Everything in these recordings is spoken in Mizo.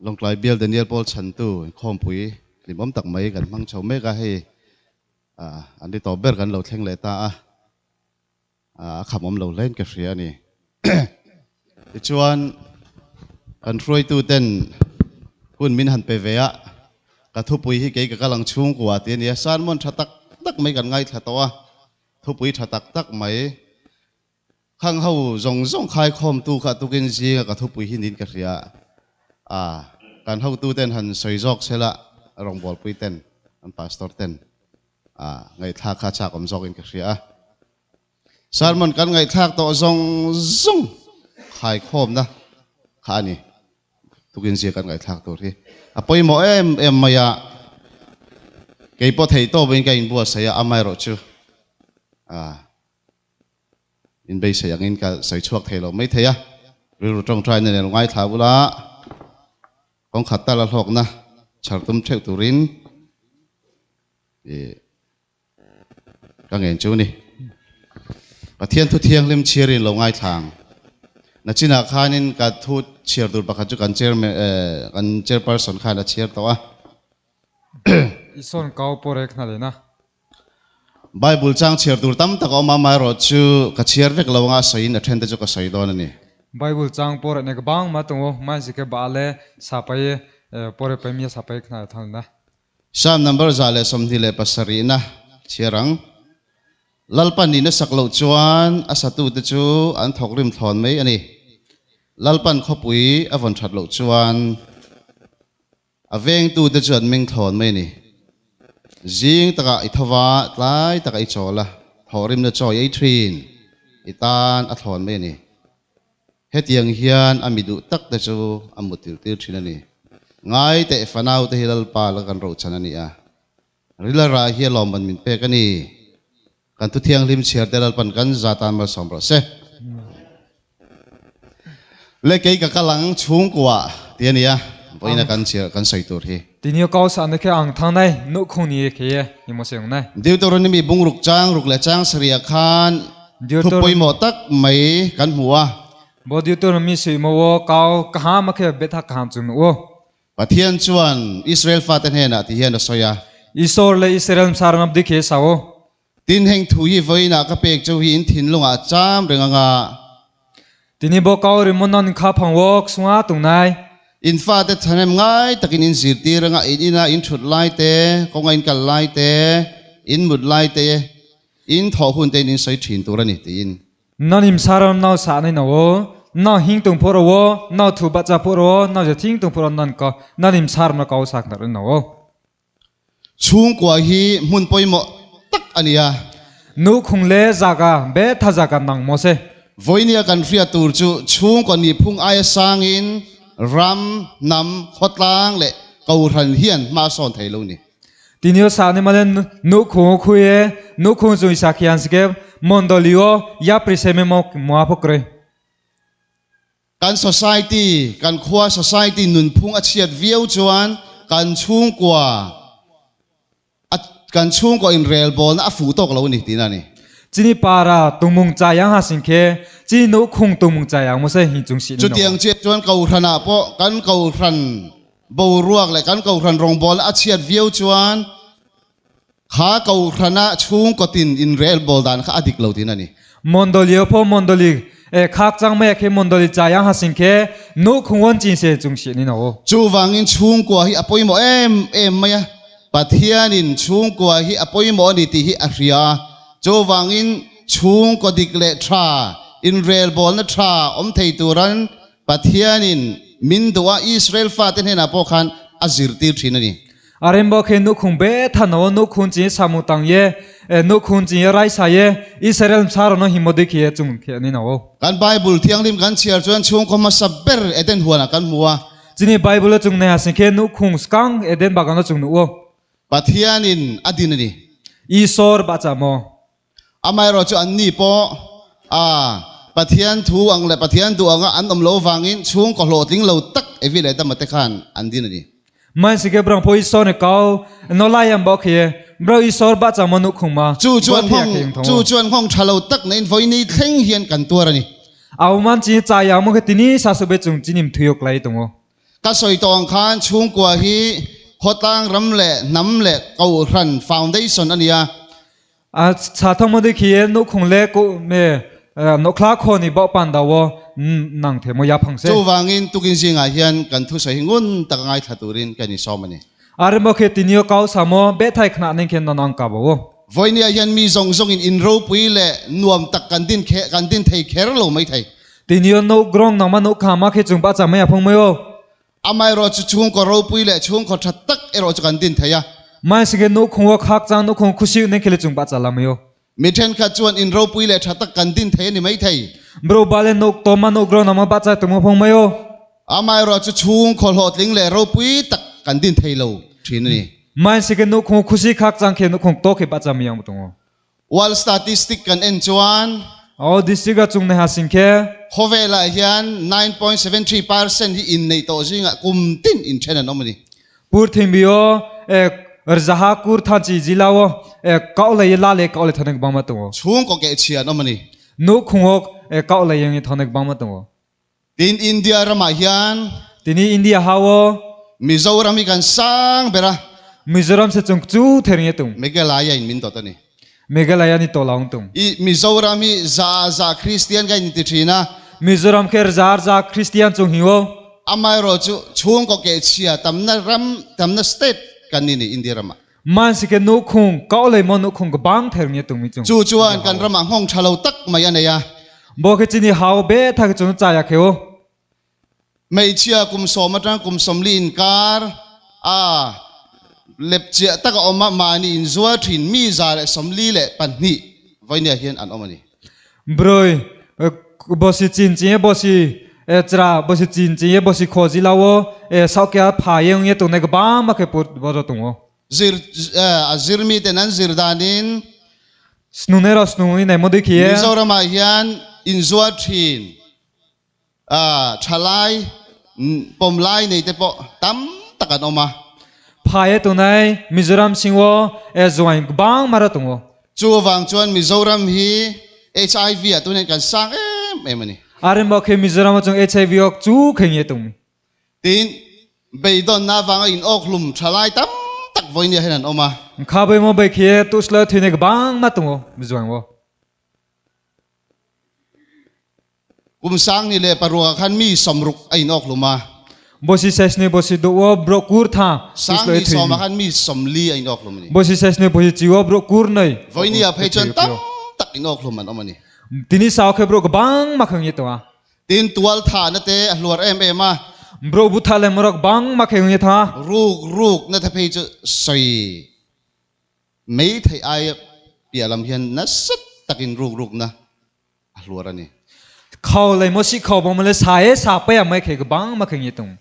Lawngtlai Bial Daniel Paul chhantu inkhawmpui hlimawm tak mai kan hmang chho mek a, hei an ri tawp ber kan lo thleng leh ta a, a khamawm lo hlein ka hria a ni. Tichuan kan hruaitu ten hun min han pe ve a, ka thupui hi kei ka kal ang chhungkua tih a ni a, sermon tha tak tak mai kan ngaithla tawh a, thupui tha tak tak mai Khang ho zawng zawng khaikhawmtu kha tukin zinga ka thupui hi niin ka hria a, kan hotuten han sawi zawk sela rawngbawlpui ten, an pastor ten a ngaihthlak kha chak awm zawkin ka hria a. Sermon kan ngaihthlak tawh zawng zawng khaikhawmna kha a ni. Tukin zia kan ngaihthlak tur hi a pawimawh em em mai a, keipawh theihtawpin ka inbuatsaih a, amaherawhchu a. In beisei angin ka sawi chhuak thei lo mai thei a, rilru tawngtaina nen ngaithla bula kawngkhat tal a hlawkna chhar tum theuh turin ih ka ngen chu ni. Pathian thu thianghlim chhiarin lo ngaithla ang. Nachinah khanin ka thu chhiar tur pakhat chu kan chairman kan chairperson khan a chhiar tawh a. I sawn kau pawh rek hna leh na. Bible chang chhiar tur tam tak a awm a, amaherawh chu ka chhiar vek lo anga a sawiin a then te chu ka sawi dawn a ni. Bible chang pawh reh nek bang ma tung u, mai zike ba le sapai pawh reh pai mia sapai khna thang na. Psalm number 127 na chhiar ang. Lalpan in a sak loh chuan a satute chu an thawk rim thlawn mai a ni. Lalpan khawpui a vawn that loh chuan. A vengtute chu an meng thlawn mai a ni. Zing takah i tho va, tlai takah i chawl a, thawhrimna chaw i ei thin, i tan a thlawn mai a ni. Hetiang hian a mi duh tak te chu a mutil tir thin a ni. Ngai teh fanau te hi Lalpa la kan rohchhan a ni a, rila rah hi a lawmman min pek a ni. Kan thu thianghlim chhiar te Lalpan kan za tan malsawm rawh se. Le kei ka kal ang chhungkua ti a nia, vawiin a kan chhiar kan sawi tur hi. Tini kau sa na khe ang thang nai nu khung ni khe ye ni mo se nai. Deuteronomy bungruk chang ruk leh chang sarih ah khan thu pawimawh tak mai kan hmu a. Bo Deuteronomy sui mo wo kau ka ha ma khe bet ha ka ham chung nu wo. Pathian chuan Israel fate hnenah ti hian a sawi a. Isor le Israel msar ngap dik hi sa u. Tin, heng thu hi vawiinah ka pek cheu hi in thinlungah a cham reng ang a. Tini bawk kau rimon non kha phang wok sunga tung nai. In fate thahnem ngai takin in zirtir anga in ina in thut lai te, kawnga in kal lai te, in mut lai te, in thawh hun te in in sawi thin tur a ni tiin. Na nim saram nau sa nei no o na hing tung phur o na thu ba cha phur o na je thing tung phur nan ka na nim saram na kau sak nar no o. Chhungkua hi hmun pawimawh tak a ni a. Nu khung le zaka be tha zaka nang maw se. Vawinia kan hriat tur chu chhungkaw nihphung aia sangin ram, hnam, khawtlang leh kohhran hian hma a sawn thei lo ni. Tinio sa ni malen nu khung khu ye nu khung chu isa khian sike mondolio ya priseme mo moa phokre. Kan society, kan khua society nunphung a chhiat viau chuan kan chhungkua a kan chhungkaw inrelbawlna a fuh tawk lo a ni tihna a ni. Chini para tungmung chayang ha singkhe chi nu khung tungmung chayang mo se hi chung si ni no. Chutiang chiah chuan kohhranah pawh kan kohhran Boruak leh kan kohhran rawngbawlna a chhiat viau chuan kha kohhrana chhungkaw tin inrelbawl dan kha a dik lo tihna a ni. Mondolio pawh mondoli e khak chang mai a khe mondoli chayang ha sing khe nu khungon chin se chung si ni no. Chuvangin chhungkua hi a pawimawh em em mai a, Pathianin chhungkua hi a pawimawh a ni tih hi a hria a, chuvangin chhungkaw dik leh tha, inrelbawlna tha awm thei turan Pathianin min duh a, Israel fate hnenah pawh khan a zirtir thin a ni. A rem bawk hi nukhung be tha no nukhun chi samu tang ye nukhun chi rai sa ye Israel msa ro no himodi khi ye chung khi ani no. Kan Bible thianghlim kan chhiar chuan chhungkaw hmasa ber Eden huanah kan hmu a. Chini Bible a chung nei a si khi nukhung skang Eden bagan a chung nu o. Pathianin a din a ni. Isor ba cha maw? Amaherawh chu anni pawh a Pathian thu ang leh Pathian duh anga an awm lo vangin chhungkaw hlawhtling lo tak Evi leh Adama te khan an din a ni. Mahse brang pawh Isor ni kau no lai ang bawk hi bro Isor bah chang maw nuh khung ma Chu chuan nghawng chu chuan nghawng tha lo tak neiin vawiini thleng hian kan tuar a ni. Au man chi cha yang mo kha tini sa su be chung chinim thuyok lai tongo. Ka sawi tawh ang khan chhungkua hi khawtlang ram leh hnam leh kohhran foundation a ni a. A cha thong mo dikhi e nu khung le ku me nokhla kho ni bo pan daw wo nang the mo ya phang se. Chuvangin tukin zingah hian kan thusawi hi ngun taka ngaithla turin ka insawm a ni. Are mo khe tinio kau sa mo be thai khna ning khen non ang ka bo wo. Vawinia hian mi zawng zawngin in ropui leh nuam tak kan din kan din thei kher lo mai thei. Tinio no grong nang ma no kha ma khe chung ba cha mai a phung mai o. Amaherawh chu chhungkaw ropui leh chhungkaw tha tak erawh chu kan din thei a. Mahse no khung o khak chang no khung khusi nen khele chung ba cha la mai o. Mi thenkhat chuan in ropui leh tha tak kan din thei a ni mai thei. Bro ba le no to ma no grong nang ma ba cha tung phung mai o. Amaherawh chu chhungkaw hlawhtling leh ropui tak kan din thei lo thin a ni. Mahse no khung khusi khak chang khe no khung to khe ba cha mai ang tung o. World statistic kan en chuan. Aw district a chung neha sing khe. Khawvelah hian 9.73% hi inneih tawh zingah kum tin inthen an awm a ni. Pur thing bi aw e rzaha kur than chi zila aw e kau lei la le kau le thonek bang ma tung aw. Chhungkaw keh chhia an awm a ni. Nu khung awk e kau lei yang i thonek bang ma tung aw. Tin India ramah hian. Tini India hau aw. Mizoram hi kan sang ber a. Mizoram se chung chu ther nge tung. Meghalaya in min dawt a ni. Meghalaya ni tawh lo tung. I Mizoram hi za za Kristian ka inti thin a. Mizoram kher za za Kristian chung hi aw. Amaherawh chu chhungkaw kehchhia tamna ram tamna state kan ni ni India ramah. Mansike nu khung kau lei maw nu khung ka bang ther nge tung mi chung. Chu chuan kan ramah nghawng tha lo tak mai a nei a. Bo khe chini hau be tha khe chung cha ya khe o. Hmeichhia kum sawm atang kum sawmli inkar a lepchiah tak a awm a, mahni inzuar thin mi 142 vawinia hian an awm a ni. Broi bosi chin chin bosi chra bosi chin chin bosi kho ji lawo e sau kya pha yeng ye tu ne ba ma ke put bo ro tung o. Zir a zir mi ten an zir danin. Snu ne ro snu ni nei mo dikhi e. Mizoramah hian inzuar thin thalai pawmlai nei te pawh tam tak an awm a. Phai e tunai Mizoram singwo e zuain bang mara tungo. Chu avang chuan Mizoram hi HIV ah tunin kan sang em em a ni. Arin bawk hi Mizoram chung HIV ok chu kheng ye tung. Tin, beidawnna avanga in awk hlum thalai tam tak vawinia hian an awm a. Kha bai mo bai khi tusla thuinek bang ma tungo Mizoram wo. Kum 2006 khan mi 60 a inawk hlum a. Bosi sesne bosi do wo bro kur tha. 2010 khan mi 40 a inawk hlum a ni. Bosi sesne bosi chi wo bro kur nei. Vawinia phei chuan tam tak inawk hlum an awm a ni. Tini sau khe bro ka bang ma khang ye to a. Tin tual tha na te a hluar em em a. Bro bu tha le morok bang ma khang ye tha. Ruk ruk na te phei chu sawi mai thei ai piah lam hian nasa takin ruk ruk na a hluar a ni. Khau lei maw si khau bang le sa e sa pe mai khe ka bang ma khe nge tung.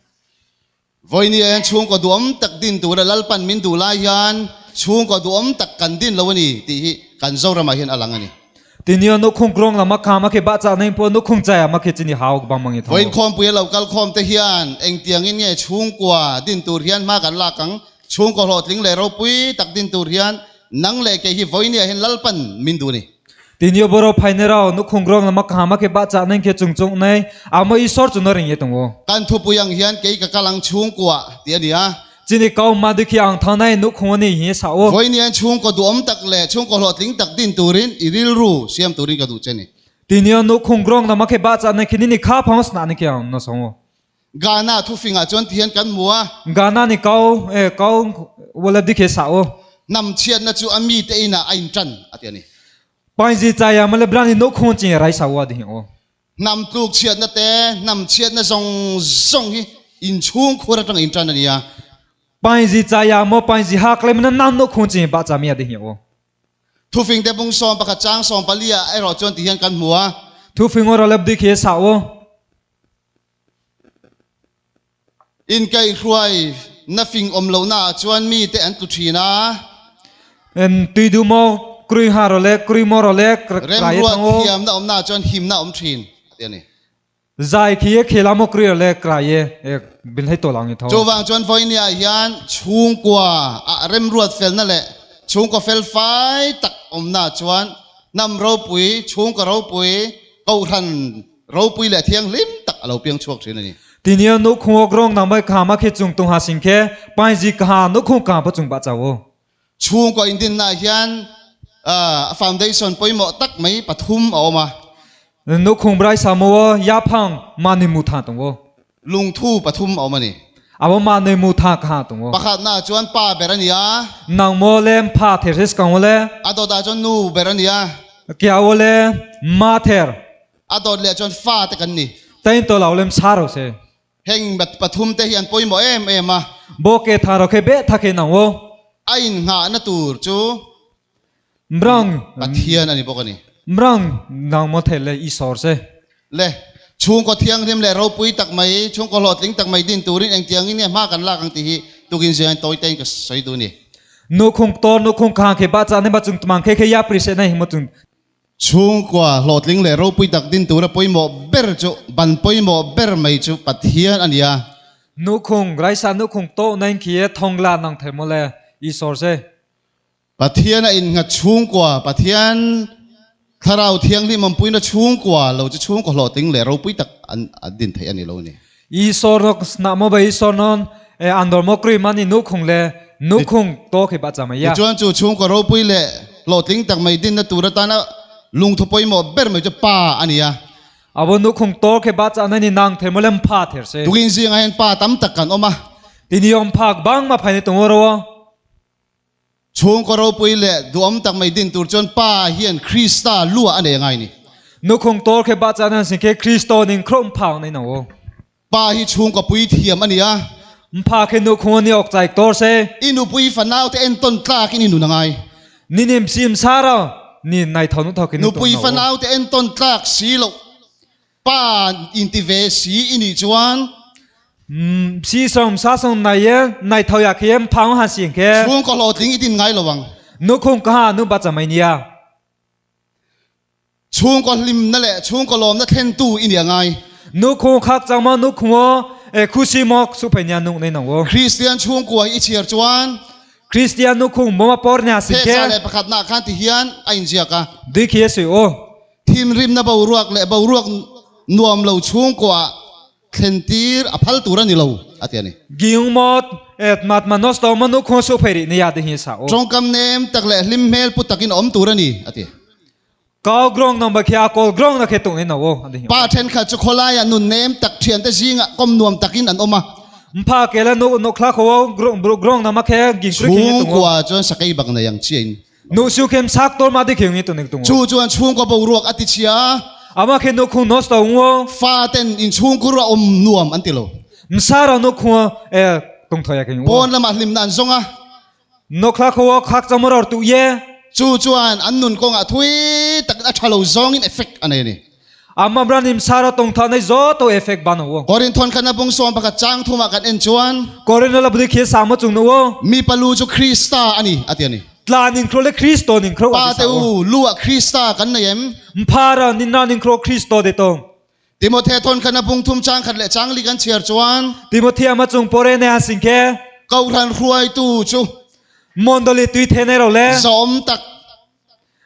Vawiini ah hian chhungkaw duhawm tak din tura Lalpan min duh lai hian chhungkaw duhawm tak kan din lo a ni tih hi kan Zoram ah hian a lang a ni. Tinio nu khung krong lama kha ma khe ba cha nei pawh nu khung chai ma khe chini hau bang mang i thong. Vawiin khawmpui a lo kal khawm te hian engtiangin nge chhungkua din tur hian hma kan lak ang? Chhungkaw hlawhtling leh ropui tak din tur hian nang leh kei hi vawiini ah hian Lalpan min duh a ni. Tinio boro phaine rao nu khung rong lama kha ma khe ba cha nei khe chung chung nei amo i sor chu no ring ye tung o. Kan thupui ang hian kei ka kal ang chhungkua tih a ni a. Chini kau ma dikhi ang thang nei nu khung ani hi sa o. Vawiini hian chhungkaw duhawm tak leh chhungkaw hlawhtling tak din turin i rilru siam turin ka duh che ni. Tinio nu khung rong lama khe ba cha nei khe ni ni kha phang sna ni khe ang no song o. Ghana thufingah chuan ti hian kan hmu a. Ghana nih kau eh kau wala dikhe sa o. Hnam chhiatna chu a mite inah a inṭan a ti a ni. Painzi chaya male brani no khon chi rai sa wa ding o. Hnam tluk chhiatna te hnam chhiatna zawng zawng hi inchhung khur atang inṭan a ni a. Painzi chaya maw painzi hak le mana nam no khon chi ba cha mi a ding o. Thufing te bung 11 chang 14 ah erawh chuan ti hian kan hmu a. Thufing o rolep dikhe sa o. Inkaihhruai na fing awm lohna ah chuan mite an tlu thin a. Tui duh maw, krui ha rawh le, krui maw rawh le, Remruat thiamna awmna ah chuan himna a awm thin a ti a ni. Zai khi e khela maw krui rawh le, krai e bin hlei tawl ang i tho. Chuvang chuan vawinia ah hian chhungkua ah remruat felna leh chhungkaw fel fai tak awmna ah chuan hnam ropui, chhungkaw ropui, kohhran Ropui leh thianghlim tak a lo piang chhuak thin a ni. Tini nukhung o grong nang bai khama khe chung tung ha sing khe paiji kaha nukhung ka pa chung ba chawo. Chhungkaw indinnaah hian a foundation pawimawh tak mai pathum a awm a. Nukhung brai samo o yaphang mani mutha tongo. Lungthu pathum a awm a ni. Abo mani mutha kaha tongo. Pakhatnaah chuan pa ber a ni a. Nangmo le pha ther se skang le. A dawtah chuan nu ber a ni a. Kia o le ma ther. A dawt leh chuan fa te kan ni. Tain to lo lem sa ro se. Heng pathum te hi an pawimawh em em a. Bo ke tha ro khe be tha khe nang wo. A innghahna tur chu Mrang Pathian a ni bawk a ni. Mrang nang mo thei le i sawr se. Le, chhungkaw thianghlim leh ropui tak mai, chhungkaw hlawhtling tak mai din turin engtiangin nge hma kan lak ang tih hi tukin ziain tawi tein ka sawi duh a ni. Nu khung tor nu khung khang khe ba cha ne ba chung tumang khe khe ya pri se nai hi mo chung. Chhungkua hlawhtling leh ropui tak din tura pawimawh ber chu ban pawimawh ber mai chu Pathian a ni a. Nukhung, Raisa nukhung tawh na in khi e thong la nang thei mawle i sawr se. Pathian a innghat chhungkua, Pathian Thlarau Thianghlim awmpuina chhungkua lo chu chhungkaw hlawhtling leh ropui tak an din theih a ni lo a ni. I sawr nok snah maw bai i sawr nawn e andor maw kri mani nukhung le nukhung to khi ba cha mai ya. Tichuan chu chhungkaw ropui leh hlawhtling tak mai dinna tur atana lungthu pawimawh ber mai chu pa a ni a. Abo nukhung to khi ba cha nani nang the molem pha ther se. Tukin zingah hian pa tam tak kan awm a. Tiniom phak bang ma phai ni tungro ro. Chhungkaw ropui leh duhawm tak mai din tur chuan Pa hian Krista luah a nei a ngai ni. Nukhung tor khe ba chan an sin khe Kristo ning khrom phang nei no. Pa hi chhungkaw pui thiam a ni a. Mpha khe nukhung ni ok chai tor se. I nupui fanau te entawn tlak in i nun a ngai. Ni nim sim sara ni nai thau nu thau ke nu Nupui fanau te entawn tlak si loh. Pa inti ve si i nih chuan. Si song sa song nai ye nai tho ya khem phang han sing khe. Chhungkaw hlawhtling i din ngai lo ang. Nu khung ka ha nu ba cha mai nia. Chhungkaw hlimna leh chhungkaw lawmna thlentu i nih a ngai. Nu khung khak chang ma nu khung o e khusi mok su phai nia nuk nei nang o. Kristian chhungkua i chhiar chuan. Kristian nu khung moma por nia sing khe. Pheksa leh pakhatna khan ti hian a inziak a. Dui khi sui o. Thinrimna boruak leh boruak nuam lo chhungkuah thlentir a phal tur a ni lo, a ti a ni. Giungmawt et matmanos to manu khaw su phei rih ni ya ti hi sa o. Tawngkam nem tak leh hlim hmel pu takin a awm tur a ni, a ti. Kau grong nang ba khi a kawl grong na khi tung in no o, a ti hi. Pa thenkhat chu khawlaiah nun nem tak thiante zingah kawm nuam takin an awm a. Mpha ke le nu nu khla kho o grong na ma khe ging kri khi tung o. Chhungkua chuan sakei bak nei ang chiah in. Nu su khem sak tor ma de kheng ni tu nek tung. Chu chuan chhungkaw boruak a ti chhia a. Ama khe nu khung nos to ngo. Fa ten in chhungkur a awm nuam an ti lo. Msa ra nu khung e tung thoya keng. Pawn lamah hlimna an zawng a. No khla kho khak chamor tu ye. Chu chuan an nun kawngah thui tak a tha lo zawngin effect a nei a ni. Ama branim sara tong tha nei zo to effect ban wo. Korinthon khan a bung sawm pakhat chang thumah kan en chuan. Korinth la budi khi samo chung no wo. Mi palu chu Krista a ni a ti a ni. Tla ning khro le Kristo ning khro Pa te u lu ah Krista kan nei em? Mphara nin na ning khro Kristo de tong. Timothy thon khan a bung thum chang khat leh chang li kan chhiar chuan. Timothy ama chung pore ne a sing khe. Kohhran hruaitu chu. Mondoli tui the nei ro le. Zawm tak.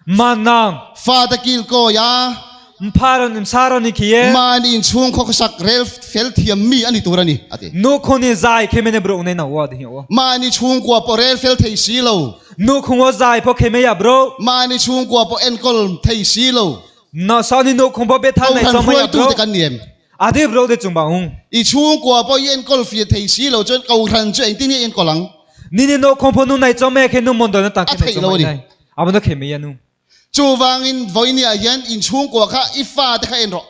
Manang. Fate kil kawi a. Mpharon in saron i khi e. Mahni in chhung khaw sak rel fel thiam mi a ni tur a ni, a ti. Nu khun i zai khi mene bro nei na wa ti hi o. Mahni chhungkua pawh rel fel thei si lo. Nu khung o zai pawh khi me ya bro. Mahni chhungkua pawh enkawl thei si lo. Na sa ni nu khung pawh be than nei Kohhran chom ya hruaitu bro. te kan ni em? Adi bro te chung ba ung. I chhungkua pawh i enkawl fiah thei si lo chuan kohhran chu engtin nge i enkawl ang? Ni ni nu khung pawh nu nei chom e khi nu mon do na tang A khi nei theih chom lo a mai ni. nai. A no khi me ya nu. Chuvangin vawinia hian inchhungkua kha i fate kha en rawh.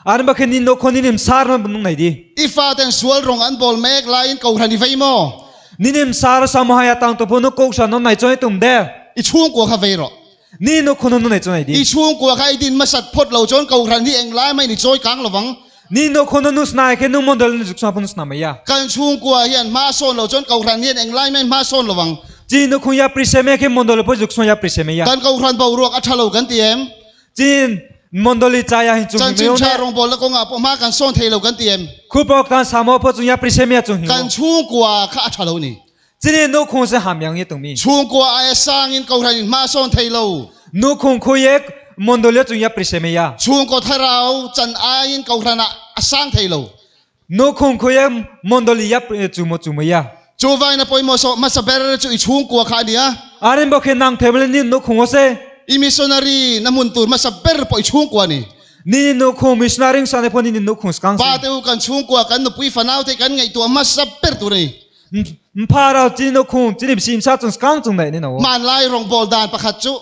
An ba khin in no khon in im sar na nung nei di. I faten sual rawng an bawl mek laiin kohhran i vei maw? Ninim sar samuhaya tang tu phu nu kohhran no nei choi tum de. I chhungkua kha vei rawh. Ni no khon no nei choi nei di. I chhungkua kha i din hmasat phawt lo chuan kohhran hi englai mai ni chawi kang lovang. Ni no khon no snai khe nu mondal nu juk sa phu nu sna mai ya. Kan chhungkua hian hma sawn lo chuan kohhran hian englai mai hma sawn lovang. Chi nu khung ya priseme khe mondal phu juk sa ya priseme ya. Kan kohhran boruak a tha lo kan ti em? Chin mondali chaya hin chung Chan hi chin tha rawngbawl na kawngah pawh hma kan sawn thei lo kan ti em? Khu pawk tan samo phu chung ya priseme ya chung hi. Kan chhungkua kha a tha lo ni. Chini nu khung se ham yang ye tung mi. Chhungkua aia sangin kohhran in hma sawn thei lo. Nu khung khu ye mondali chung ya priseme ya. Chhungkaw thlarau chan aiin kohhran ah a sang thei lo. Nukhung khuye mondoli ya chumo chumo ya. Chu vaina pawimawh sawh hmasa ber chu i chhungkua kha a ni a. Arin bawk hi nang themle ni nukhung aw se. I missionary na hmun tur hmasa ber pawh i chhungkua a ni. Ni ni nukhung missionary ring sane pawh ni ni nukhung skang se. Pa te u kan chhungkua kan nupui fanau te kan ngaihtuah hmasa ber tur a ni. Mpha rau chi nukhung chi ni bsim sa chung skang chung daih ni no. Hmanlai rawngbâwl dan pakhat chu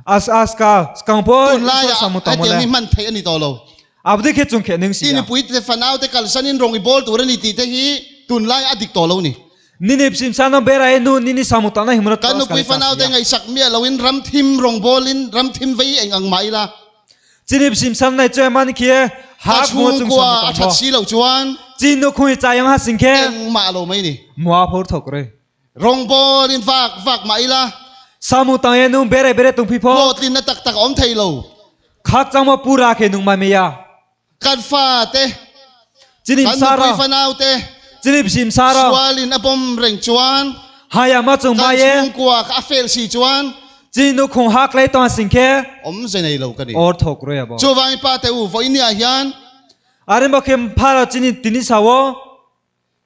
As as ka skang pawh tunlaiah hetiang hi hman theih a ni tawh lo. Abdi khi chung kheh ning si I nupui te fanau te kalsanin rawng i bawl tur a ni tih te hi tunlai a dik tawh lo ni. Nini bsim sa no bera e nu nini samu ta na himra Kan nupui fanau te ngaihsak miah loin ram thim rawng bawlin ram thim vei eng ang mah ila. Chini bsim sam nai chue man khi Ka ha mo chung chhungkua samu a ta that mo. si loh chuan Chin nu khung i chayang ha sing khe engmah lo mai ni. Mua phur thok re. Rawng bawlin vak vak mah ila. Samu tang e nung bere bere tung phi pho. Hlawhtlinna tak tak a awm thei lo. Khak chang maw pu ra khe nung mai mei a. Kan fa te. Chinim Kan sara. nupui fanau te. Chinim sim sara. Sualin a bawm reng chuan. Haya ma chung Kan mai e. chhungkua kha a fel si chuan. Chin nu khung hak lei tawng sing khe. Awm ze nei lo ka ni. Or thok rui a bo. Chuvangin pa te u vawiin ni ah hian. Arin bawk khem phara chinin tini sawo.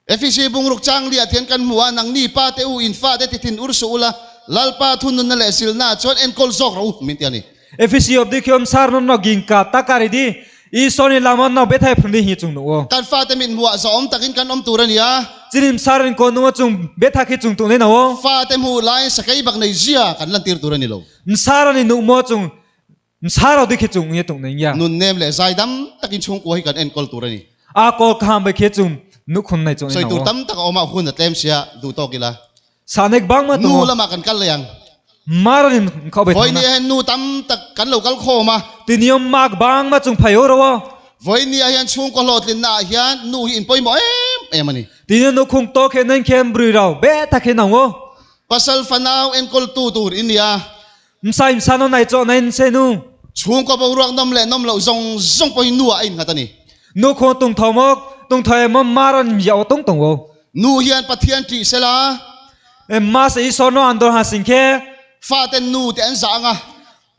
Efesi bungruk chang liah thian kan hmu a, nangni pa te u in fate ti thin ur suh ula, Lalpa thununna leh zilna ah chuan enkawl zawk rawh u, min ti a ni. Efesi awp dik hiom sar nawn naw ging ka ta kar i di, i sawn i lam awn naw bethai phun di hi chung nu aw. Kan fate mit hmuh ah zawhawm takin kan awm tur a ni a. Chinim sar in kaw nu a chung betha khi chung tung nei naw aw. Fate hmuh laiin sakei bak nei zia kan lantir tur a ni lo. Sar an i nuh maw chung Msarau dik hi chung nge tung nei ngia. Nun nem leh zai dam takin chhungkua hi kan enkawl tur a ni. A kawl ka ham bai khi chung nu khun nei chung Sawi ina tur aw. tam tak a awm a, hun a tlem sia, duh tawk ila. Sanek bang ma Nu tung aw. lamah kan kal leh ang. Maran in khau bai Vawi thang na. ni ah hian nu tam tak kan lo kal khawm a. Tinium mak bang ma chung phai aw ro aw. Vawi ni ah hian chhungkaw hlawhtlinna ah hian nu hi in pawimawh em em a ni. Tinium nu khung tawk he nen khen brui rau be tak he nang aw. Pasal fanau enkawl tu tur i nia. Msa in sa no nai chaw nai in se nu. Chhungkaw boruak nawm leh nawm loh zawng zawng pawhin nu ah a innghat a ni. Nu khaw tung tho maw tung tho em maw maran ya aw tung tung wo. Nu hian Pathian ṭih sela. Ma se i saw no an dawr ha sing khe. Faten nu te an zah ang a.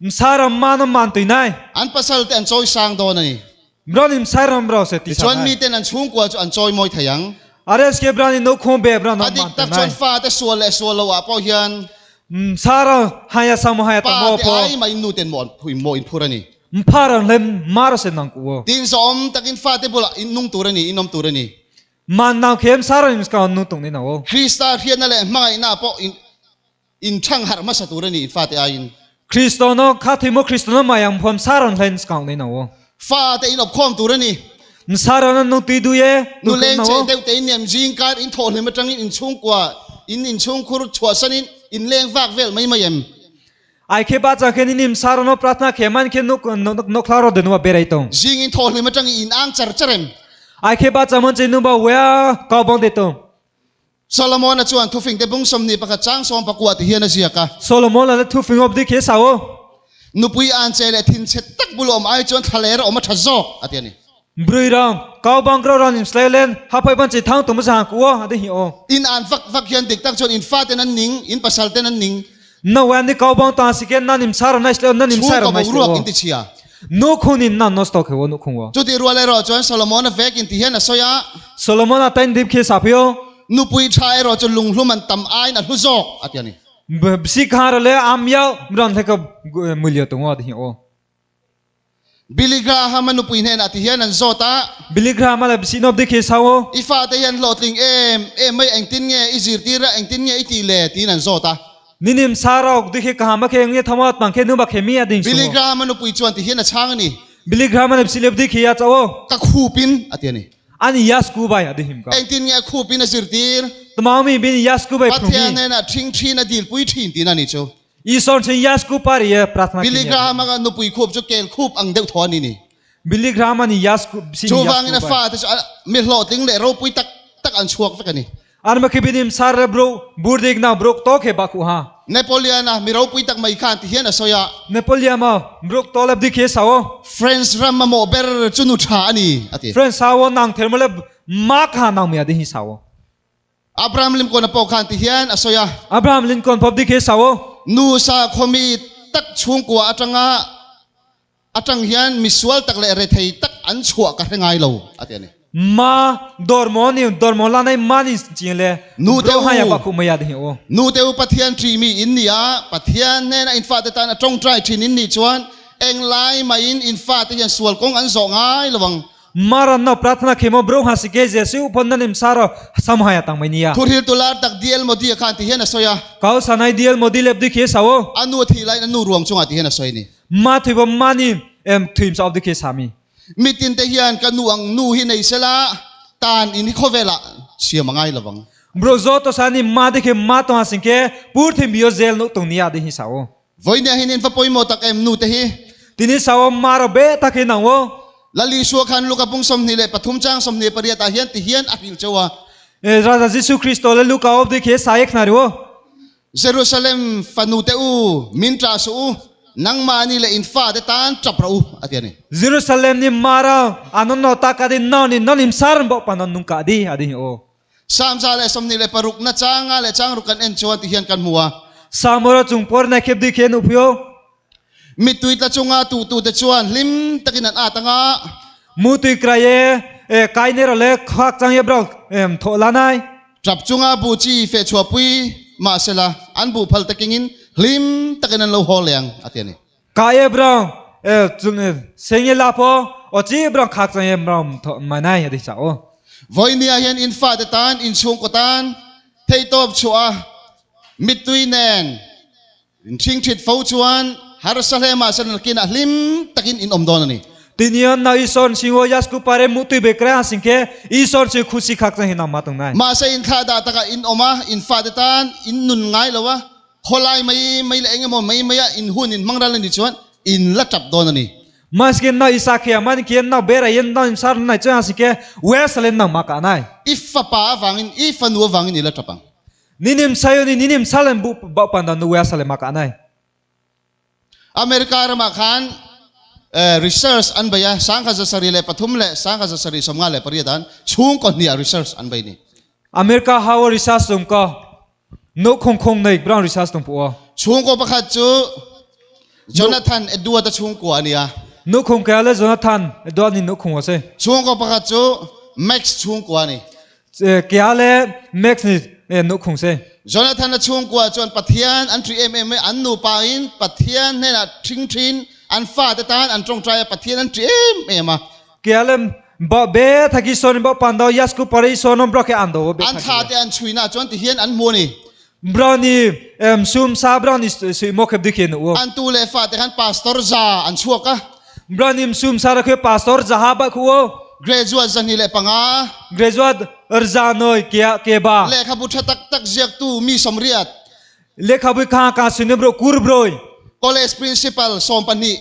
Msa ram ma no man tui nai. An pasal te an chawi sang dawn a ni. Bran in sai ram rau se ti sa Tichuan nai. miten an chhungkua chu an chawi mawi thei ang. RSK bran in no khum be bran no A man dik te tak nai. chuan fate sual leh sual lo ah pawh hian Msa ra haya sa mo haya ta pa mo te pho. ai mah in nu ten maw an maw in phur a ni. Mpha rang hlem ma ra se nang ku wo. Tin zawm takin fate bulah in nung tur a ni, in awm tur a ni. Man nang khem sa ra in ska nu tung ni na wo. Krista hriatna leh hmangaihna pawh in In thang harh hmasa tur a ni in fate aiin. Kristo no kha thi mo Kristo no mayang phom saron hlen skang nei no. Fate in awpkhawm tur a ni. Saron an nung tui du ye. Nu leng che deuh te in nem zing kar in thawh hlim atangin in chhungkua in in chhungkhur chhuahsan in in leng vak vel mai mai em. Ai khe ba chang khen in im saron no pratna khe man khe nuk nok thla ro denwa berai tong. Zing in thawh hlim atangin in ang char char em. Ai khe ba chang mon che nu ba wea kau bang de tong. Solomon-a chuan thufingte bung 21 chang 14 ti hian a ziak a. Solomon-a le thufing awp dik hi a sau. Nupui an che leh thinchhe tak bul awm ai chuan thlaler a awm a tha zawk, a ti a ni. Brui rang, kau bang kro ran in slai len, haphai ban chi thang tum zang ku a, a ti hi aw. In an vak vak hian dik tak chuan in faten an ning, in pasal ten an ning. Na wen ni kau bang ta si ken nan im sar nai slai nan im sar Chhungkaw nai slai boruak aw. in ti chhia. Nu khun in nan nos tok he aw nu khung aw. Chuti rual erawh chuan Solomon-a vek in ti hian a sawi a. Solomon-a tain dip khi sa phio. Nupui tha erawh chu lunghlum an tam aiin a hlu zawk, a ti a ni. Bsi khar le am yau ran hleka mulya tung aw ti hi aw. Billy Graham-a nupui hnenah ti hian an zawt a. Billy Graham-a le bsi nawp dik hi sau aw. I fate hian hlawhtling em em mai engtin nge i zirtir a, engtin nge i tih le? tiin an zawt a. Ninim Sarok dik hi ka ham a khe nge thama tang khe nu ba khe mi a ding Billy su. Graham-a nupui chuan ti hian a chhang a ni. Billy Graham-a le bsi lep dik hi a chau aw. Ka khupin a ti a ni. An yasku bai a di him ka. Engtin nge a khupin a zirtir? Tamaumi bin yasku bai phung Pathian mi. hnenah ṭhing ṭhin a dilpui ṭhin tiin a ni chu. Isor chin yasku par ye pratna Billy ki Graham a nupui khup chu kel khup ang deuh thaw a ni ni. Billy Graham ani yasku sin Chuvangin a yasku bai. fate chu mi hlawhtling leh ropui tak tak an chhuak vek a ni. An makhibinim sar le bro burdik na brok to khe ba khu ha. Napoleon a mi ropui tak mai khan ti hian a sawi a. Napoleon ma brok to lep dik he sao. French ram mamawh ber chu nu tha a ni a ti. French sao nang ther male ma kha nang mi a di hi sao. Abraham Lincoln a pawh khan ti hian a sawi a. Abraham Lincoln pawh dik hi sao. Nu sakhawmi tak chhungkua atanga atang hian misual tak leh rethei tak an chhuah ka hre ngai lo a ti a ni. Ma dormo ni dormo la nei ma ni chi le Nu te bro ha ya u. ba khu ma ya de o. Nu te u Pathian ṭih mi in ni a, Pathian hnena in fate tan a ṭawngṭai ṭhin in nih chuan englai maiin in fate hian sual kawng an zawh ngai lo ang. Maran no prathana khemo bro ha si ke Jesu upon na nim saro sam ha ya tang mai nia. Thuhriltu lar tak DL Modi a khan ti hian a sawi a. Kau sanai DL Modi lep di khe sao. A nu a thih laiin a nu ruang chungah ti hian a sawi a ni. Ma thui bom ma ni em thuim sa op di khe sami. Mitin te hian ka nu ang nu hi nei sela tan in hi khawvelah siam a ngai lovang. Bro zo to sa ni ma de khe ma to ha sing ke pur thi mio zel nu tung nia de hi sao. Vawinia hian in va pawimawh tak em nu te hi. Tini sao ma ro be tak hi nang wo. Lali Isua khan Luka pung 23 chang 28 ah hian ti hian a hrilh cheu a. Raja Jesu Kristo le Luka op de khe sa ek na ri wo. Jerusalem fanu te u, min ṭah suh u, nangmahni leh in fate tan ṭap rawh u, a ti a ni. Jerusalem ni mara anon no ta ka di no ni non im saran bo pa non nung ka di a di hi o. Psalm 126 na changa leh changruk kan en chuan ti hian kan hmu a. Samura chung por na khep di khen upio. Mittui tla chunga tuhtute chuan hlim takin an at anga. Mutui krai e, kai ner le khak chang e bro tho la nai. Tap chunga bu chi feh chhuahpui mahsela an buh phal takingin hlim takin an lo haw leh ang a ti a ni. Kai e bro chun seng e la po o chi bro khak chang e bro tho mai nai a ti cha o. Vawinia hian in fate tan, in chhungkaw tan theihtawp chhuah a mittui nen Inṭhingṭhit fo chuan harsa hle mahse nakinah hlim takin in awm dawn a ni. Tinian na Ison singo yasku pare mutui bekre ha singke Ison si khusi khak chang hinam ma tung nai. Mahse in thlah dah takah in awm a, in fate tan in nun ngai lo a, khawlai mai mai leh eng emaw mai maia in hun in hmang ral a nih chuan in la tap dawn a ni. Maske na isa khia man kian na bera yen na sar nai chuan ha singke wesalen na ma ka nai. I fapa avangin, i fanu avangin i la tap ang. Ninim sayo ni ninim salem bu ba pandan nu wea salem aka anai. America ramah khan research an bei a, 1703 leh 1758 an chhungkaw hniah research an bei ni. America hawa research tum ka no khong khong nei brown research tum pu. Chhungkaw pakhat chu Jonathan Edward a chhungkua a ni a. No khong ka le Jonathan Edward ni no khong ase. Chhungkaw pakhat chu Max chhungkua a ni. Kia le Max ni no khung se. Jonathan a chhungkua chuan Pathian an ṭih em em mai, an nupa in Pathian hnenah ṭhing ṭhin an fate tan an ṭawngṭai a, Pathian an ṭih em em a. Kia le ba be thaki son ba pando yasku pare sonom bro ke ando be An thla te an chhuina chuan ti hian an hmu a ni. Brownie sum sa brownie sui mo khep dikhin u. An tu leh fate khan pastor za an chhuak a. Brownie sum sa ra khe pastor zaha ba khu o. Graduate 25. Graduate rza noi ke ke ba. Lehkhabu tha tak tak ziaktu mi 80. Lehkhabu kha ka sunu bro kur broi. College principal 12.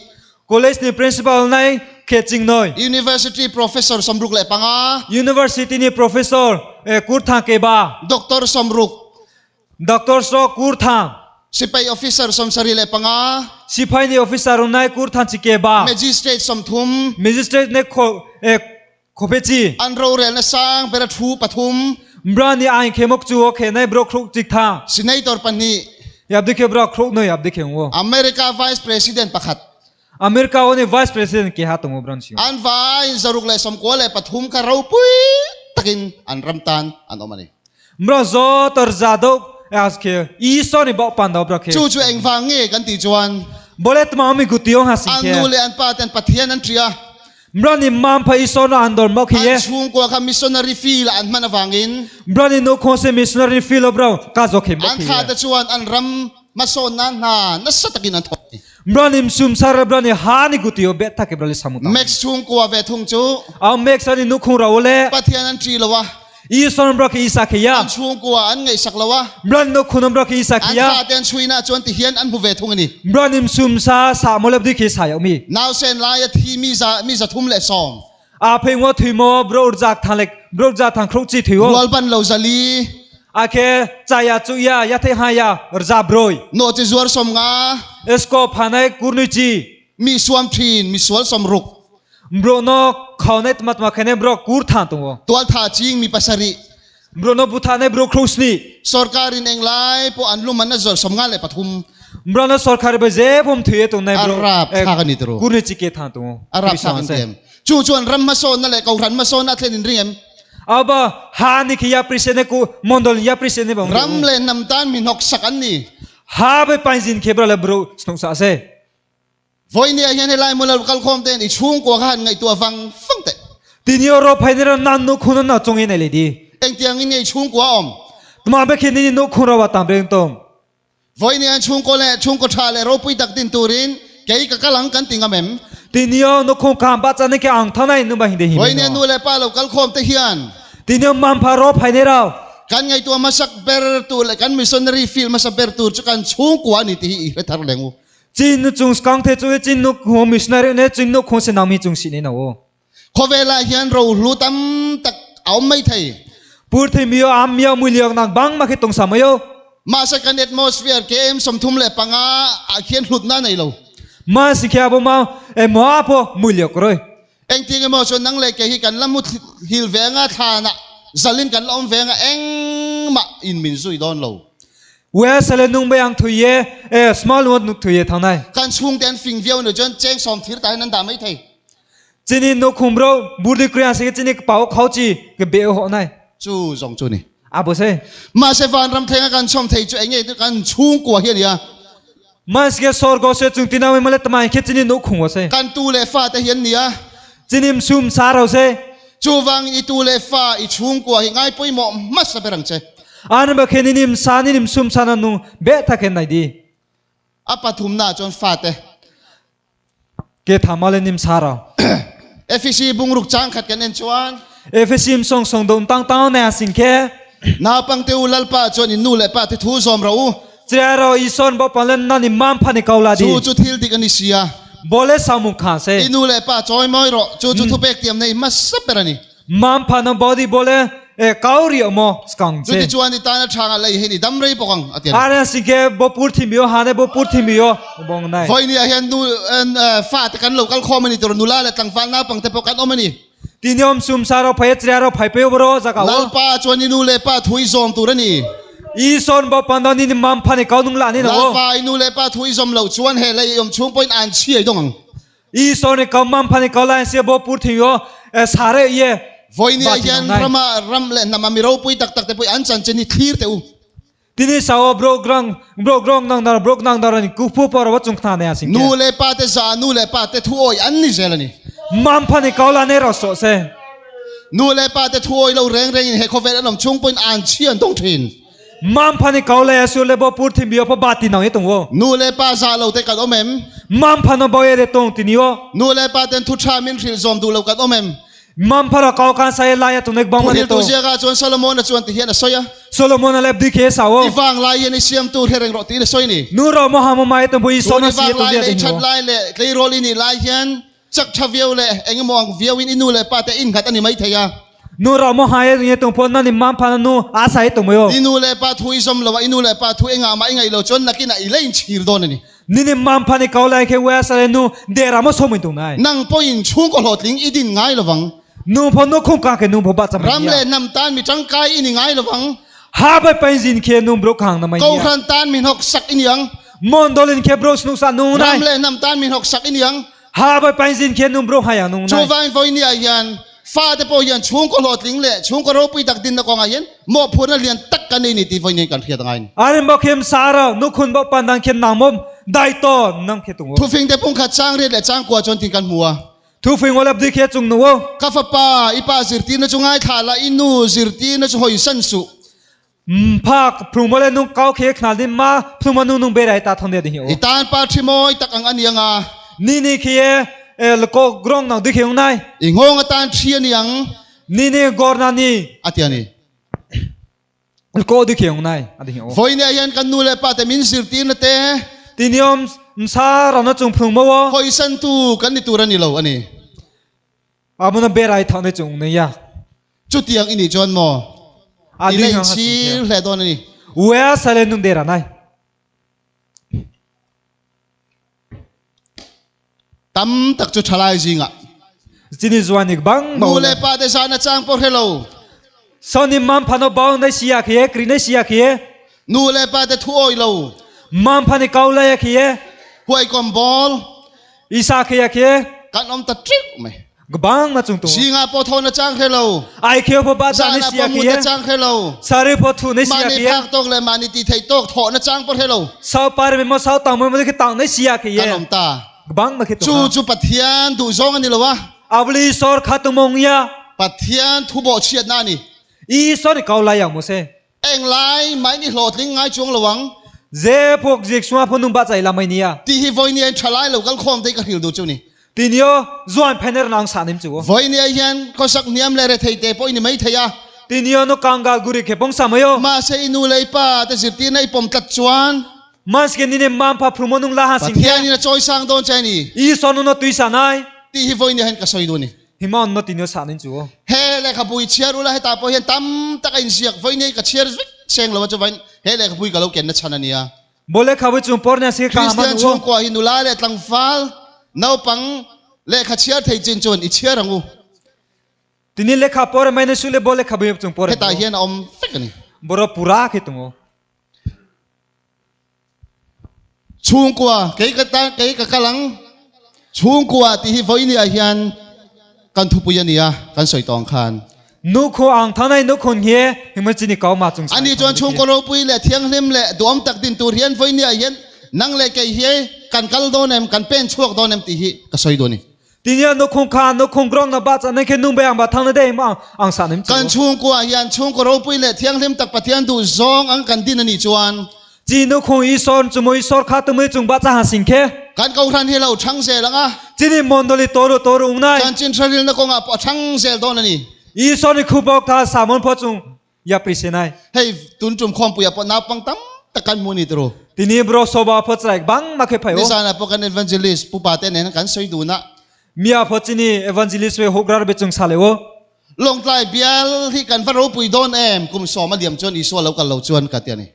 College ni principal nai khe ching noi. University professor 65. University ni professor kur thang ke ba. Doctor 60. Doctor so kur thang. Sipai officer 75. Sipai ni officer nai kur thang chi ke ba. Magistrate 30. Magistrate ne kho khope chi. An rorelna sang bera thu pathum. Bra ni ain khe mok chu khe nai bro khruk chik tha. Senator pahnih. Yap dikhe bro khruk noi yap dikhe ngo. America Vice President pakhat. America o ni Vice President ke ha tongo bron si. An vai 193 kha ropui takin an ram tan an awm a ni. Bro zo tor za do as ke i so ni bo pan do bro ke. Chu chu engvang nge kan tih chuan. Bole tma mi gutiong ha sing An ke. nu leh an pa ten Pathian an ṭih a. Brani mam pha iso na andor mo khi ye. An chhungkua kha missionary fee la an hman avangin. Brani no kho se missionary fee lo bro ka zo khi mo An khi thla ye. te chuan an ram hmasawn nan hna nasa takin an thawk ni. Brani sum sar brani ha ni gutio be ta ke brali samu ta. Max chhungkua ve thung chu. Au Max ani nu khung ra ole. Pathian an ṭi lo a. Ison bro khi isa khi ya. An chhungkua an ngaihsak lo a. Brani no khunam bro khi isa An khi ya. thla te an chhui na chuan ti hian an hmu ve thung a ni. Brani sum sa sa mo le di khi sa ya mi. Nausen laia thi mi za mi 310. A phei ngo thui mo bro jak thang lek bro jak thang khruk chi thui o. Rual ban lo 400. A khe chaya chu ya ya the ha ya rza broi. Nawh chi zuar 50. Esko phanai kurni chi. Mi suam thin mi sual 60. Bro no khau nei mat ma khene bro kur than tu wo. Tual tha ching mi 7. Bro no butha nei bro khrus ni. Sarkar in englai pawh an lum an a zawr 53. Bro no sarkar be je phum thuye tu nei bro. A rap thlak a ni turu. Kurni chi ke than tu wo. A rap thlak an ti em. Chu chuan ram hmasawnna leh kohhran hmasawnna a thlen in ring em? Aba ha ni khi ya present ku mondol ya present ni bang. Ram leh hnam tan mi hnawk sak an ni. Ha bai painzin khe bra le bro snok sa se. Vawinia hian helai hmun a kalkhawm ten i chhungkua kha han ngaihtuah vang vang teh. Tinio ro phai nira nan nu khun na chung in ai di. Engtiang in nge i chhungkua a awm? Tma be khin ni nu khun rawa tam reng tong. Vawinia hian chhungkaw leh chhungkaw tha leh ropui tak din turin kei ka kal ang kan ti ngam em? Tinio nu khun kham ba chan ke ang thanai nu ba hin de hi. Vawinia nu leh pa lo kalkhawm te hian. Tinio mam pha ro phai nira. Kan ngaihtuah hmasak ber tur leh kan missionary field hmasa ber tur chu kan chhungkua a ni tih hi i hre thar leng u. Chin nu chung skang the chu chin nu khu missionary ne chin nu khu se nami chung si ne na o. Khawvelah hian rohlu tam tak a awm mai thei. Pur thei mi am mia mui liak nak bang ma khi tong sa mai o. Mahse kan atmosphere KM 35 ah khian hlutna a nei lo. Ma si khia bo ma e mo a po mui liak roi. Engtin emaw chuan nang leh kei hi kan la mu hil ve anga thlanah zalin kan la awm ve anga engmah in min zui dawn lo. We sale nung bai ang thui ye e small word nuk thui ye thang nai. Kan chhungte an fing viau nih chuan cheng sawm thir tah hian an dah mai thei. Chini nu khum ro burdi kriya se chini pau khau chi ke be ho nai. Chu zawng chu ni. A bo se. Mahse vanram thlenga kan chhawm thei chu enge kan chhungkua hi a nia. Mahse sorgo se chung tina male tamai khe chini nu khung se. Kan tu leh fa te hi an nia. Chinim sum sa ro se. Chuvang i tu leh fa i chhungkua hi ngai pawimawh hmasa ber ang che. An ba khe ninim sa ninim sum sa na nu be tha khen nai di. A pathumna chuan fa te. Ke tha male nim sa ro. Efisi bungruk chang khat kan en chuan. Efesim song song dom tang tang na sing khe. Naupangte u Lalpa chuan in nu leh pa te thu zawm ro u. Chia ro i son bo palen na ni mam pha ni kau la di. Chu chu thil dik a ni sia. Bole sa mung kha se. I nu leh pa chawi mawi rawh. Chu chu thupek tiam nei hmasa ber a ni. Mam pha na body bole e kau ri mo skang che. Chuti chuan i tana thanga lei hi ni dam rei bawk ang a ti a ni. Are si ke bo pur thi mio ha ne bo pur thi mio bong nai. Vawi ni ah hian nu fa te kan lo kal khawm a ni tur nula leh tlangval naupang te pawh kan awm a ni. Tiniom sum sa ro phai chria ro phai pe bro zaka o. Lalpa chuan i nu leh pa thu i zawm tur a ni. I sawn bo pandan ni mam pha ni kau nung la ni no. Lalpa i nu leh pa thu i zawm loh chuan he lei i awm chhung pawhin an chhiai dawng ang. I sawn i kau mam pha ni kau lai sia bo pur thing yo sare ye. Vawiin ah hian rama ram leh hnam a mi ropui tak tak te pawh an chanchin hi thlir teh u. Tini sao bro grong bro grong nang dar bro nang dar ni ku pu por wa chung khna ne asing. Nu le pa te za nu le pa te thu oi an ni zel ani. Mam pha ni kau la ne ro so se. Nu le pa te thu oi lo reng reng in he khovel an om chung point an chi an tong thin. Mam pha ni kau le su le bo pur thim bio pha ba ti nang e tong wo. Nu le pa za lo te kan om em. Mam pha no bo e re tong ti ni o. Nu le pa ten thu tha min hril zom du lo kan om em. Mam phara kau kan sai lai a tunek bang mane to. Thuhriltu ziakah chuan Solomon-a chuan ti hian a sawi a. Solomon-a lep dik he sa o. I vang lai hian i siam tur he reng rawh tiin a sawi ni. Nu ro mo ha mo mai tumbu i Tun son i a si vang tu lai bia leh i ding that o. lai leh tleirawl i nih lai hian chak tha viau leh eng emaw ang viau in i nu leh pa te innghat a ni mai thei a. Nu ro mo ha ye tung phon na ni mam phana nu a sai tum yo. I nu leh pa thu i zawm lo a, i nu leh pa thu engah mah i ngaih lo chuan nakinah i la inchhir dawn a ni. Ni ni mam phani kau lai khe we sa le nu de ra mo so mun tung nai. Nang pawhin chhungkaw hlawhtling i din ngai lovang. Nu pho nu khung ka ke nu pho ba cham Ram leh hnam tan mi tangkai i ni ngai lovang. Ha bai pain zin khe nu bro khang na mai nia. Kohhran tan mi hnawk sak i ni ang. Mon dolin khe bro snu sa nu nai. Ram leh hnam tan mi hnawk sak i ni ang. Ha bai pain zin khe nu bro ha yang nu nai. Chuvangin vawiin ah hian fate pawh hian chhungkaw hlawhtling leh chhungkaw ropui tak dinna kawngah hian mawhphurhna lian tak kan nei ni tih vawiin hian kan hriat angai a ni. Arin bawk hian Sara nu khun bawk pandan khian nang mawm dai to nang khi tung u. Thufing te pungkhat chang riat leh chang kua chuan tin kan hmu a. Thufing awlap di khi a chung nu u. Ka fapa, i pa zirtirna chu ngaithla la, i nu zirtirna chu hawisan suh. Phak phlung le nung kau khi khnal din ma phlung nu nung berai ta thong de ding hi I tan pa thi mawi tak ang ani anga. Ni ni khi e lko grong nang di khi ung nai. I nghawng atan thi ani ang. Ni ni gor na ni. A ti ani. Lko di khi ung nai a di hi o. Voi ne hian kan nu le pa te min zirtir na te. Tiniom msa rana chung phlung mo wo. Hoi san tu kan ni tur ani lo ani. Amuna berai thang de chung nei ya. Chutiang i nih chuan maw i la inchhir hle dawn a ni. Ua sale nung dera nai. Tam tak chu thalai zingah. Chini zuanik bang Nu le pa te zan a chang pawh hre lo. Soni mam phano bau nei sia khi e kri nei sia khi e. Nu le pa te thu awi lo. Mam phani kau lai khi e. Huai kom ball. Isa khi e khi e. Kan awm ta triu mai. Gbang ma chung tu. Zingah pawh tho na chang hre lo. Ai kheu pho ba cha ni Zanah sia pawh ki mut ye. na chang hre lo. Sari pho thu ni sia Mahni ki ye. phak tawk leh mahni tih theih tawk thawh na chang pawh hre lo. Sau par me mo sau tang mo mo ki tang ni sia ki ye. Kan awm ta. Gbang ma khi tu. Chu chu Pathian duhzawng a ni lo a. Avli sor kha tu mong ya. Pathian thu bawh chhiatna a ni. I sor i kau lai yang mo se. Englai mai ni hlawhtling ngai chuang lo ang. Ze phok zik sua phun nung ba chai la mai nia. Ti hi vawi nia in tha lai lo kal khawm te ka hril duh chu ni. Ti nio zuan phener nang sa nim chu. Vawi nia hian khawsak hniam leh rethei te pawh i ni mai thei a. Ti nio no kanga guri khe pong sa mai o. Mahse i nu leh i pa te zirtirna i pawm tlat chuan. Maske ni ne mam pha phrumo nung la ha sing khe. Pathian in a chawi sang dawn che a ni. I sonu no tui sa nai. Ti hi vawi nia hian ka sawi duh a ni. Himon no tinio sa nin chu. He lehkhabu i chhiar ula hetah pawh hian tam tak a inziak vawi nei ka chhiar vek seng lo a chuvain he lehkhabu hi ka lo ken na chhan a nia. Bo lehkhabu chung pawr nia si ka man Kristian chhungkua hi nula leh tlangval naupang lehkha chhiar thei chin chuan i chhiar ang u. Tini lehkha pawr mai na su le bo lehkhabu chung pawr. Hetah hian a awm vek a ni. Boro pura khi tungo. Chhungkua, kei ka tan, kei ka kal ang. Chhungkua tih hi vawiin ah hian kan thupui a ni a, kan sawi tawng khan. Nu khu ang thanai nu khun hi himul chini kau ma chung sai. Ani chuan chhungkaw ropui leh thianghlim leh duhawm tak din tur hian vawiin ah hian nang leh kei hi kan kal dawn em, kan pen chhuak dawn em tih hi ka sawi duh a ni. Tinia nu khung kha nu khung grong na ba cha nei khe nung bayang ba thang na dei ma ang sa nim chu. Kan chhungkua hian chhungkaw ropui leh thianghlim tak Pathian duh zawng ang kan din a nih chuan. Chi nu khung i sor chu mui sor kha tu mui chung ba cha ha sing khe. Kan kohhran hi lo thang zel ang a. Chini mondoli toru toru ung nai. Chanchin hrarilna kawngah pawh a thang zel dawn a ni. I sor ni khu bawk tha samon phaw chung ya prisenai. Hei tun tum khawmpuiah pawh naupang tam tak kan hmu a ni tiro. Tini bro soba phaw chraik bang ma khe phai o. Nizanah pawh kan evangelist pupa te nen kan sawi dun a. Mia phaw chini evangelist we hokrar be chung sale o. Lawngtlai bial hi kan va ropui dawn em kum sawm a liam chuan Isua lo kal lo chuan ka ti a ni.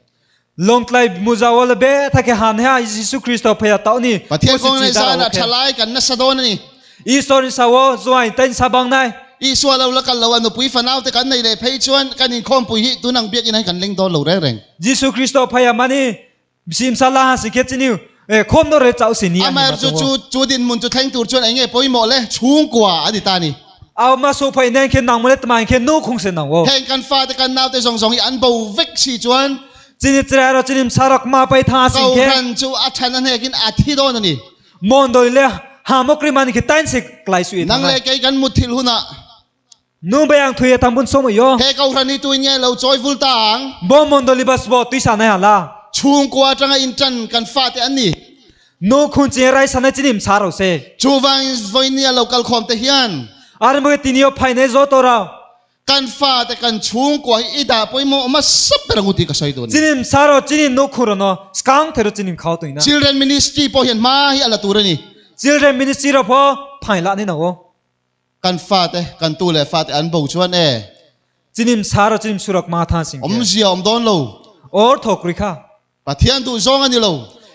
Lawngtlai muzawa le be thake han ha Jesu Kristo phaya tau ni. Pathian kawng nei zanah thalai kan nasa dawn a ni. Isua ni sawo zuai tain sabang nai. Isua lo la kal lo a nupui fanau te kan nei leh phei chuan kan inkhawmpui hi tunang biakinn ah kan leng dawn lo reng reng. Jesu Kristo phaya mani sim sala ha sikhe chini e khom no re chau si ni Amar chu chu chu dinhmun chu thleng tur chuan eng nge pawimawh le chhungkua a ni ta ni. Au ma so phai nen khen nang mole tmai khen nu khung se nang wo. Heng kan fate kan naute zawng zawng hi an bo vek si chuan Chini chira ro chinim sarak ma pai tha sing khe. Kohhran chu a than a hnekin a thi dawn a ni. Mon doi le ha mokri man khi tain se klai su i Nang le kei kan mutthil hunah Nu bayang thui tam bun som yo. He kohhran hi tuin nge lo chawi vul ta ang? Bo mon doli bas bo tui sa nai hala. Chhungkua atanga in tan kan fate an ni. Nu khun che rai sa nai chinim sa ro se. Chuvangin vawinia lo kal khawm te hian. Ar mo tinio phai nei zo to rao. Kan fate kan chhungkua hi i dah pawimawh awm a sap ber ang u tih ka sawi duh a ni. Chinim sa ro chinim nu khun ro no skang the ro chinim khau tuina. Children Ministry pawh hian hma hi a la tur a ni. Children Ministry ro phaw phai lah ni no. Kan fate, kan tu leh fate an bo chuan e. Chinim sar chinim surak ma than sing. Awmzia awm dawn lo. Or thok ri kha. Pathian duh zawng a ni lo.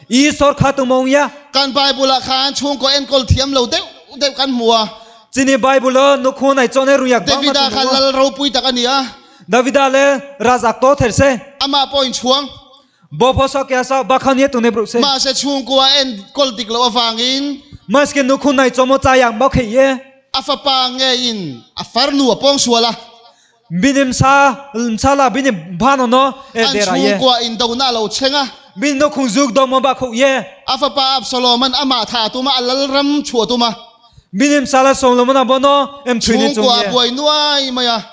I sor kha tu mong ya. Kan Bible ah khan chhungkaw enkawl thiam lo deuh deuh kan hmu a. Chini Bible ah nukhu nai chone ruyak bang ma Davida kha lal ropui tak a ni a. Davida le razak to ther se. Amah pawh in chhuang. Bo pho so kya sa ba khan ye tu ne bru se. Mahse chhungkua enkawl dik loh avangin. Maske nukhu nai chomo cha yang ba khe ye. A fapa nge in a farnu a pawng sual a. Binim sa sa la binim bhano no e An dera ye. chhungkua in dona a lo thleng a. Bin no khung zuk do mo ba khu ye. A fapa Absalom an amah tha a tum a, a lalram chhuah a tum a. Binim sa la sawm lo mo na bo no em thui ni chung Chhungkua ye. a buai nuai mai a.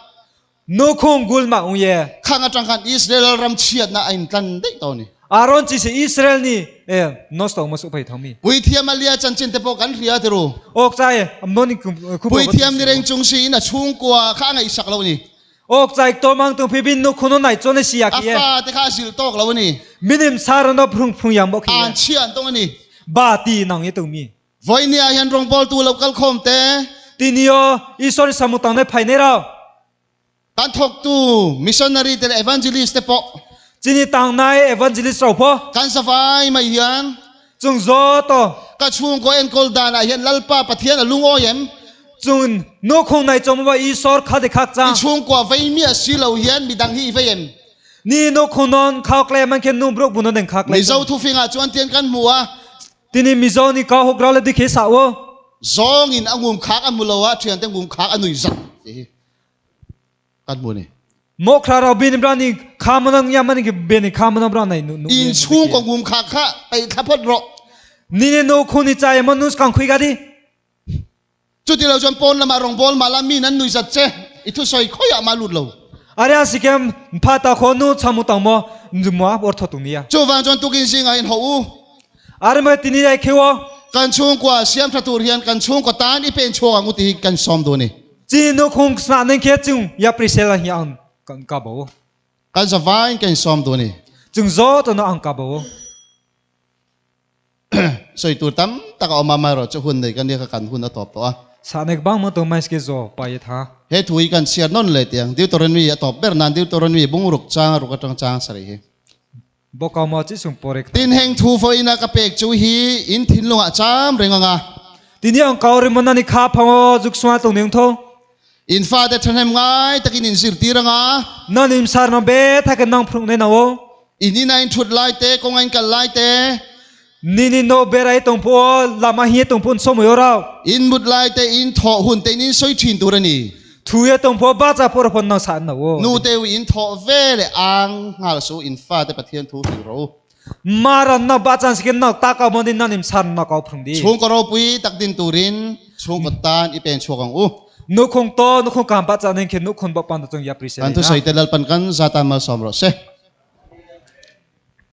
Nu khung gul ma ung ye. Khang atang khan Israel ram chhiatna a intlan daih tawh a ni. Aaron chi si Israel ni e nosto ma su phei thang mi. Puithiam Alia chanchin te pawh kan hria ti ru. Ok chai moni khu Puithiam ni reng chung si in a chhungkua kha a ngaihsak lo a ni. Ok chai to mang tung phi bin nu khuno nai chone si ya A ki e. fa te kha a zil tawk lo a ni. Minim sarano phung phung yang bo khi An e. chhia an tawng a ni. Ba ti nang ye tu mi. Vawinia hian rawngbawltu lo kal khawm te. Tinio Isor samutang nei phai nei rau. Kan thawktu missionary te leh evangelist te pawh. Chini tang nai evangelist rau phaw. Kan savai mai hian. Chung zaw to. Ka chhungkaw enkawl danah hian Lalpa Pathian a lungawi em? Chung nu khung nai chawm wa Isor kha de khak chang. I chhungkua vei miah si lo hian midang hi i vei em? Ni nu khung non khak le man khen nu bruk bu non deng khak le. Mizo thufingah chuan tian kan hmu a. Tini Mizo ni ka hok rau le dikhe sa wo. Zawngin a ngum khak a hmu lo a, thiante ngum khak a nui zak tih hi kan hmu a ni. Mo khra rau bin bra ni kha manang ya mani ki ben kha manang bra nai nu nu. In chhungkaw ngum khak kha peih thla phawt rawh. Ni ne no khu ni chai ma nus kang khui ga di. Chuti lo chuan pawn lamah rawngbâwl mah la miin an nuihzat che, i thusawi khawiah mah lut lo. Aria sikem pha ta kho nu chamu tang mo nzumwa or tho tung nia. Chuvang chuan tukin zingah in hawh u. Are ma tini ai khewo. Kan chhungkua siam tha tur hian kan chhungkaw tan i pen chhuak ang u tih hi kan sawm duh a ni. Chi nu khung sna neng khe chung ya prisel hi ang kan ka bo. Kan zavaiin kan insawm duh a ni. Chung zo to na ang ka bo. Sawi tur tam tak a awm a, amaherawhchu hun nei ka nia kha kan hun a tawp tawh a. Sahnek bang maw tu mai ske zaw pa i tha. He thu hi kan chhiar nawn leh tih ang, Deuteronomy a tawp ber nan Deuteronomy bungruk chang a ruk atang chang sarih hi. Bawkau maw chi sung pawh rek. Tin heng thu vawiin a ka pek chu hi in thinlungah cham reng ang a. Tin hi ang kau rim maw nan i kha phang aw zuk sua tlung ning tho. In fate thahnem ngai takin in zirtir ang a. Nan im sar na be thakin nang phrung nei na aw. In ina in thut lai te, kawnga in kal lai te. Ni ni no ber ai tong pu aw, lama hi tong pu an som oi rau. In mut lai te, in thawh hun te in in sawi thin tur a ni. Thu ye tong pu ba cha pawh pon nang sa an na aw. Nu te u in thawh ve leh ang nghal suh in fate Pathian thu hrilh rawh u. Maran na ba chan sikin na ta ka mon din nan im san na kau phrung di. Chhungkaw ropui tak din turin chhungkaw tan i pen chhuak ang u. Nu khung to nu khung kam ba chan ning khin nu khun ba pan ta chung ya Kan thusawi te Lalpan kan zata malsawm rawh se.